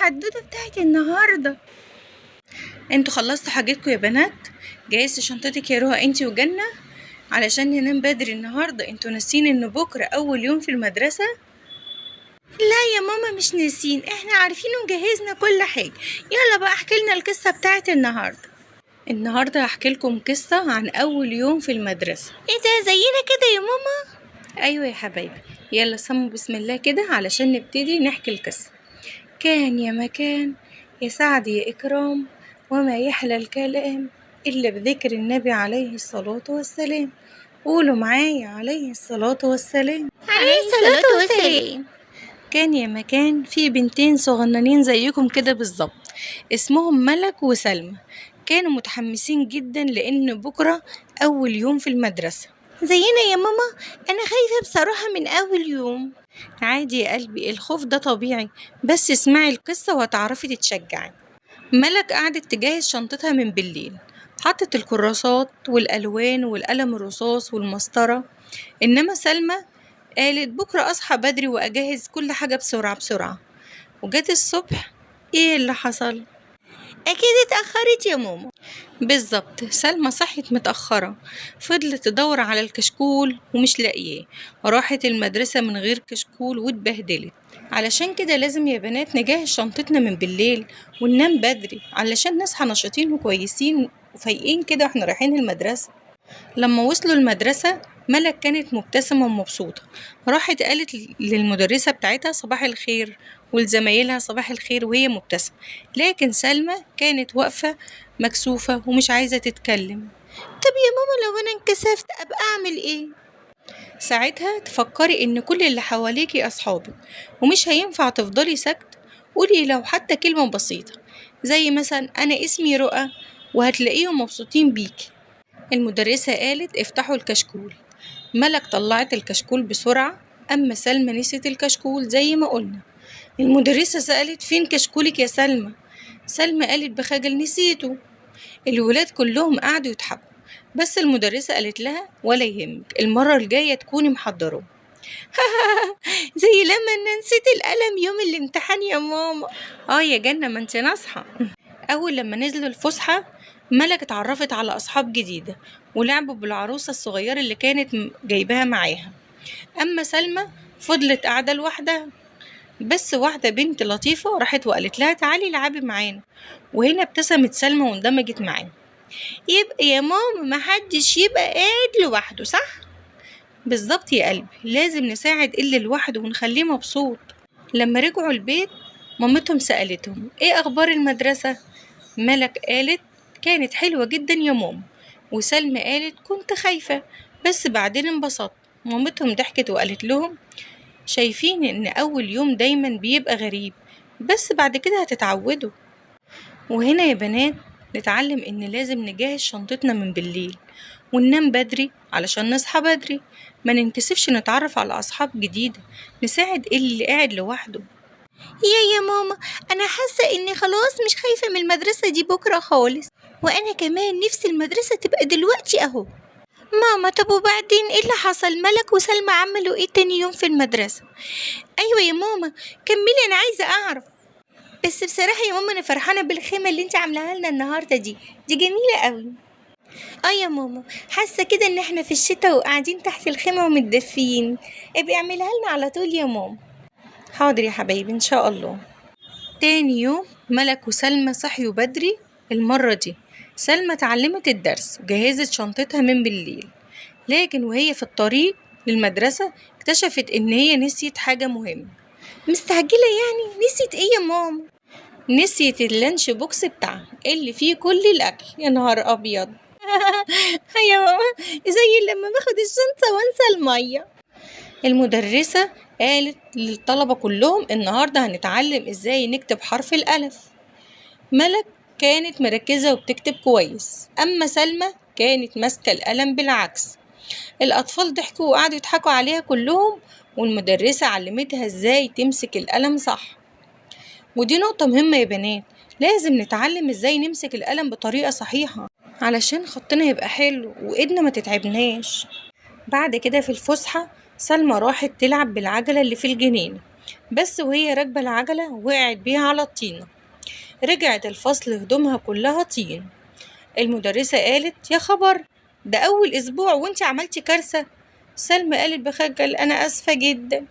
الحدوتة بتاعت النهاردة. انتوا خلصتوا حاجتكم يا بنات؟ جهزتي شنطتك يا روها انتي وجنة علشان ننام بدري النهاردة؟ انتوا ناسين ان بكرة اول يوم في المدرسة؟ لا يا ماما مش ناسين، احنا عارفين وجهزنا كل حاجة. يلا بقى احكي لنا القصة بتاعت النهاردة. النهاردة هحكي لكم قصة عن اول يوم في المدرسة. ايه ده، زينا كده يا ماما؟ ايوه يا حبايبي، يلا سموا بسم الله كده علشان نبتدي نحكي القصة. كان يا مكان، يا سعد يا إكرام، وما يحلى الكلام إلا بذكر النبي عليه الصلاة والسلام. قولوا معايا عليه الصلاة والسلام. عليه الصلاة والسلام. كان يا مكان في بنتين صغننين زيكم كده بالظبط، اسمهم ملك وسلمى. كانوا متحمسين جدا لأن بكرة أول يوم في المدرسة. زينا يا ماما؟ أنا خايفة بصراحة من أول يوم. عادي يا قلبي، الخوف ده طبيعي، بس اسمعي القصة وهتعرفي تتشجعي. ملك قعدت تجهز شنطتها من بالليل، حطت الكراسات والألوان والقلم الرصاص والمسطرة. إنما سلمى قالت بكرة أصحى بدري وأجهز كل حاجة بسرعة بسرعة. وجت الصبح، إيه اللي حصل؟ أكيد اتأخرت يا ماما. بالظبط، سلمى صحيت متأخرة، فضلت تدور على الكشكول ومش لاقياه، راحت المدرسة من غير كشكول واتبهدلت. علشان كده لازم يا بنات نجهز شنطتنا من بالليل وننام بدري علشان نصحى نشيطين وكويسين وفايقين كده واحنا رايحين المدرسة. لما وصلوا المدرسة ملك كانت مبتسمة ومبسوطة، راحت قالت للمدرسة بتاعتها صباح الخير ولزمايلها صباح الخير وهي مبتسمة. لكن سلمى كانت واقفة مكسوفة ومش عايزة تتكلم. طب يا ماما لو أنا انكسفت أبقى أعمل إيه؟ ساعتها تفكري إن كل اللي حواليكي أصحابك ومش هينفع تفضلي ساكت. قولي لو حتى كلمة بسيطة زي مثلا أنا اسمي رؤى، وهتلاقيهم مبسوطين بيكي. المدرسة قالت افتحوا الكشكول. ملك طلعت الكشكول بسرعة، أما سلمى نسيت الكشكول زي ما قلنا. المدرسة سألت فين كشكولك يا سلمى؟ سلمى قالت بخجل نسيته. الولاد كلهم قعدوا يضحكوا، بس المدرسة قالت لها ولا يهمك، المرة الجاية تكوني محضراه. زي لما أنا نسيت القلم يوم الامتحان يا ماما. آه يا جنة ما انت ناصحة. أول لما نزلوا الفسحة ملك اتعرفت على أصحاب جديدة ولعبوا بالعروسة الصغيرة اللي كانت جايباها معاها. أما سلمى فضلت قاعدة لوحدها، بس واحدة بنت لطيفة راحت وقالت لها تعالي العبي معانا، وهنا ابتسمت سلمى واندمجت معانا. يبقى يا ماما محدش يبقى قاعد لوحده صح؟ بالظبط يا قلبي، لازم نساعد اللي لوحده ونخليه مبسوط. لما رجعوا البيت مامتهم سألتهم ايه اخبار المدرسة؟ ملك قالت كانت حلوة جدا يا ماما، وسلمى قالت كنت خايفة بس بعدين انبسطت. مامتهم ضحكت وقالت لهم شايفين ان اول يوم دايما بيبقى غريب، بس بعد كده هتتعودوا. وهنا يا بنات نتعلم ان لازم نجهز شنطتنا من بالليل وننام بدري علشان نصحى بدري، ما ننكسفش نتعرف على اصحاب جديدة، نساعد اللي قاعد لوحده. يا ماما انا حاسة اني خلاص مش خايفة من المدرسة دي بكرة خالص، وانا كمان نفسي المدرسة تبقى دلوقتي اهو. ماما طب وبعدين ايه اللي حصل؟ ملك وسلمى عملوا ايه تاني يوم في المدرسة؟ ايوه يا ماما كملي انا عايزة اعرف. بس بصراحة يا ماما انا فرحانة بالخيمة اللي انت عاملاها لنا النهاردة دي، دي جميلة قوي. يا ماما حاسة كده ان احنا في الشتاء وقاعدين تحت الخيمة ومتدفيين، ابقي اعملها لنا على طول يا ماما. حاضر يا حبايبي ان شاء الله. تاني يوم ملك وسلمى صحيوا بدري. المرة دي سلمى اتعلمت الدرس وجهزت شنطتها من بالليل، لكن وهي في الطريق للمدرسة اكتشفت ان هي نسيت حاجة مهمة. مستعجلة يعني؟ نسيت ايه يا ماما؟ نسيت ال lunch box بتاعها اللي فيه كل الاكل. يا نهار ابيض. يا ماما زي لما باخد الشنطة وانسى المية. المدرسة قالت للطلبة كلهم النهاردة هنتعلم ازاي نكتب حرف الألف. ملك كانت مركزة وبتكتب كويس، أما سلمى كانت ماسكة القلم بالعكس. الأطفال ضحكوا وقعدوا يضحكوا عليها كلهم، والمدرسة علمتها ازاي تمسك القلم صح. ودي نقطة مهمة يا بنات، لازم نتعلم ازاي نمسك القلم بطريقة صحيحة علشان خطنا يبقى حلو وإيدنا ما تتعبناش. بعد كده في الفسحة سلمى راحت تلعب بالعجلة اللي في الجنينة، بس وهي راكبة العجلة وقعت بيها على الطينة. رجعت الفصل هدومها كلها طين. المدرسة قالت يا خبر، ده أول أسبوع وانت عملتي كارثة. سلمى قالت بخجل أنا آسفة جدا.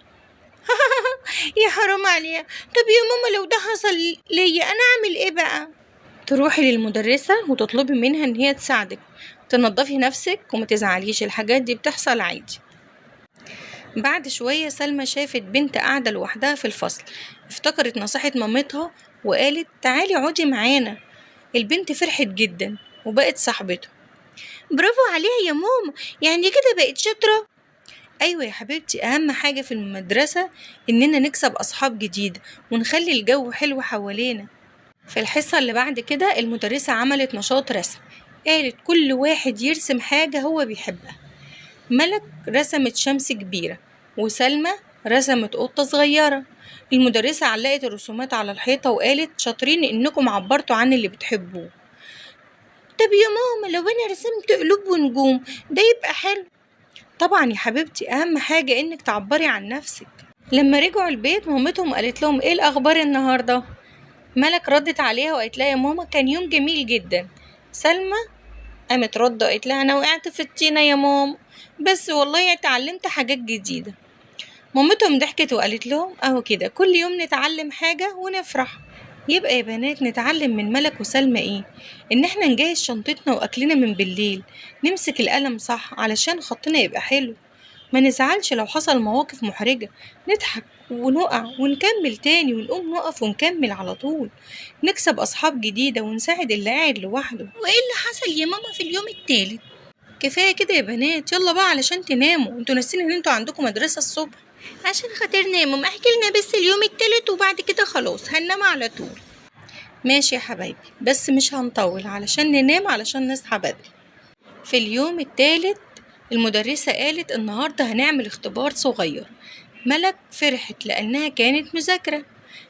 يا حرام عليها. طب يا ماما لو ده حصل ليا أنا أعمل إيه بقى؟ تروحي للمدرسة وتطلبي منها إن هي تساعدك تنظفي نفسك وما تزعليش، الحاجات دي بتحصل عادي. بعد شوية سلمى شافت بنت قاعدة لوحدها في الفصل، افتكرت نصيحة مامتها وقالت تعالي اقعدي معانا. البنت فرحت جدا وبقت صاحبته. برافو عليها يا ماما، يعني كده بقت شاطرة. أيوة يا حبيبتي، أهم حاجة في المدرسة إننا نكسب أصحاب جديدة ونخلي الجو حلو حوالينا. في الحصة اللي بعد كده المدرسة عملت نشاط رسم، قالت كل واحد يرسم حاجة هو بيحبها. ملك رسمت شمس كبيرة، وسلمى رسمت قطة صغيرة. المدرسة علقت الرسومات على الحيطة وقالت شاطرين إنكم عبرتوا عن اللي بتحبوه. طب يا ماما لو أنا رسمت قلوب ونجوم ده يبقى حلو؟ طبعا يا حبيبتي، أهم حاجة إنك تعبري عن نفسك. لما رجعوا البيت مامتهم قالت لهم إيه الأخبار النهاردة؟ ملك ردت عليها وقالت لها يا ماما كان يوم جميل جدا. سلمى قامت ردة وقالت لها أنا وقعت في الطينة يا ماما، بس والله اتعلمت حاجات جديدة. مامتهم ضحكت وقالت لهم أهو كده كل يوم نتعلم حاجة ونفرح. يبقى يا بنات نتعلم من ملك وسلمى إيه؟ إن إحنا نجهز شنطتنا وأكلنا من بالليل، نمسك القلم صح علشان خطنا يبقى حلو، ما نزعلش لو حصل مواقف محرجة، نضحك ونقع ونكمل تاني ونقوم نقف ونكمل على طول، نكسب أصحاب جديدة ونساعد اللي قاعد لوحده. وإيه اللي حصل يا ماما في اليوم التالت؟ كفاية كده يا بنات، يلا بقى علشان تناموا، انتوا ناسين ان انتوا عندكم مدرسة الصبح. عشان خاطرنا يا ماما احكي لنا بس اليوم التالت وبعد كده خلاص هننام على طول. ماشي يا حبايبي، بس مش هنطول علشان ننام علشان نصحى بدري. في اليوم التالت المدرسة قالت النهاردة هنعمل اختبار صغير. ملك فرحت لأنها كانت مذاكرة،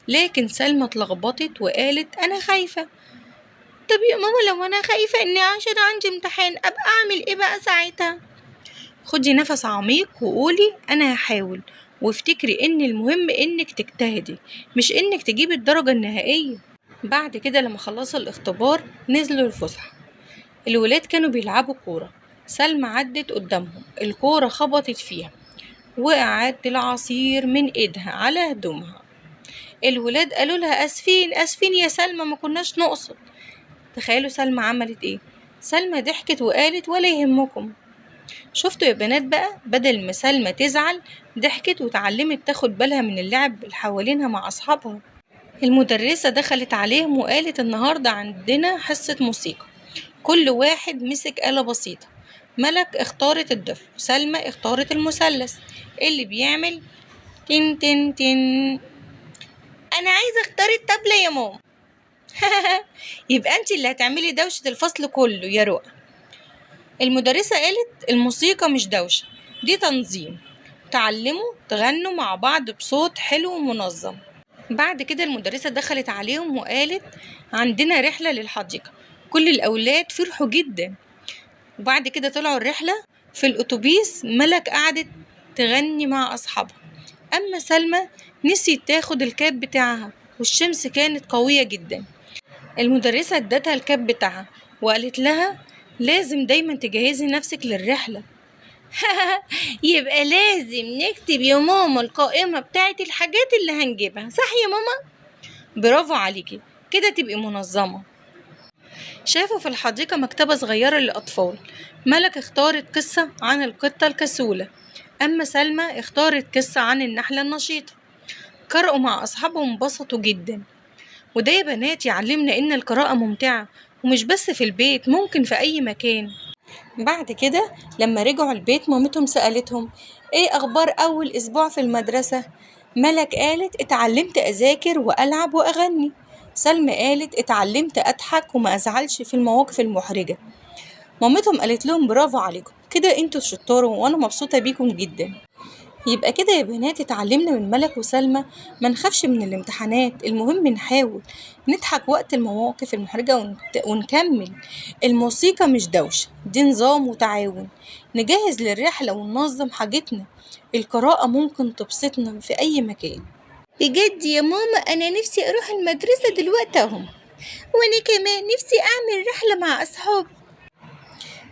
لكن سلمى اتلخبطت وقالت أنا خايفة. طب يا ماما لو أنا خايفة إني عشان عندي امتحان أبقى أعمل إيه بقى ساعتها؟ خدي نفس عميق وقولي أنا هحاول، وافتكري إن المهم إنك تجتهدي مش إنك تجيبي الدرجة النهائية. بعد كده لما خلصوا الاختبار نزلوا الفسحة. الولاد كانوا بيلعبوا كورة، سلمى عدت قدامهم، الكورة خبطت فيها، وقعت العصير من ايدها على هدومها. الولاد قالوا لها اسفين اسفين يا سلمى، ما كناش نقصد. تخيلوا سلمى عملت ايه؟ سلمى ضحكت وقالت ولا يهمكم. شفتوا يا بنات بقى، بدل ما سلمى تزعل ضحكت وتعلمت تاخد بالها من اللعب اللي حوالينها مع اصحابها. المدرسة دخلت عليهم وقالت النهاردة عندنا حصة موسيقى، كل واحد مسك آلة بسيطة. ملك اختارت الدف، وسلمى اختارت المثلث اللي بيعمل تن تن تن. انا عايزة اختار الطبلة يا ماما. يبقى انت اللي هتعملي دوشة الفصل كله يا رؤى. المدرسة قالت الموسيقى مش دوشة، دي تنظيم، تعلموا تغنوا مع بعض بصوت حلو ومنظم. بعد كده المدرسة دخلت عليهم وقالت عندنا رحلة للحديقة. كل الأولاد فرحوا جدا. وبعد كده طلعوا الرحلة في الأتوبيس. ملك قعدت تغني مع أصحابها، أما سلمى نسيت تاخد الكاب بتاعها والشمس كانت قوية جدا. المدرسة ادتها الكاب بتاعها وقالت لها لازم دايما تجهزي نفسك للرحلة. يبقى لازم نكتب يا ماما القائمة بتاعت الحاجات اللي هنجيبها، صح يا ماما؟ برافو عليكي، كده تبقي منظمة. شافوا في الحديقة مكتبة صغيرة للأطفال. ملك اختارت قصة عن القطة الكسولة، أما سلمى اختارت قصة عن النحلة النشيطة. قرأوا مع أصحابهم وانبسطوا جدا. وده يا بنات يعلمنا إن القراءة ممتعة، ومش بس في البيت، ممكن في أي مكان. بعد كده لما رجعوا البيت مامتهم سألتهم إيه أخبار أول أسبوع في المدرسة؟ ملك قالت اتعلمت أذاكر وألعب وأغني. سلمى قالت اتعلمت أضحك وما أزعلش في المواقف المحرجة. مامتهم قالت لهم برافو عليكم، كده انتوا شطار وأنا مبسوطة بيكم جدا. يبقى كده يا بنات اتعلمنا من ملك وسلمى ما نخافش من الامتحانات، المهم نحاول نضحك وقت المواقف المحرجة ونكمل. الموسيقى مش دوشة، دي نظام وتعاون، نجهز للرحلة وننظم حاجتنا. القراءة ممكن تبسطنا في أي مكان. بجد يا ماما أنا نفسي أروح المدرسة دلوقتي أهو. وأنا كمان نفسي أعمل رحلة مع أصحابي.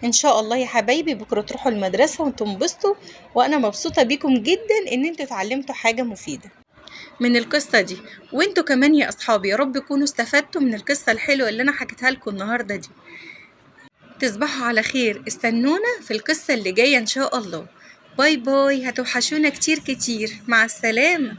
إن شاء الله يا حبايبي بكرة تروحوا المدرسة وتنبسطوا، وأنا مبسوطة بيكم جدا إن انتوا اتعلمتوا حاجة مفيدة من القصة دي. وانتوا كمان يا أصحابي يا رب تكونوا استفدتوا من القصة الحلوة اللي أنا حكيتها لكم النهاردة دي. تصبحوا على خير، استنونا في القصة اللي جاية إن شاء الله. bye bye، هتوحشونا كتير كتير. مع السلامة.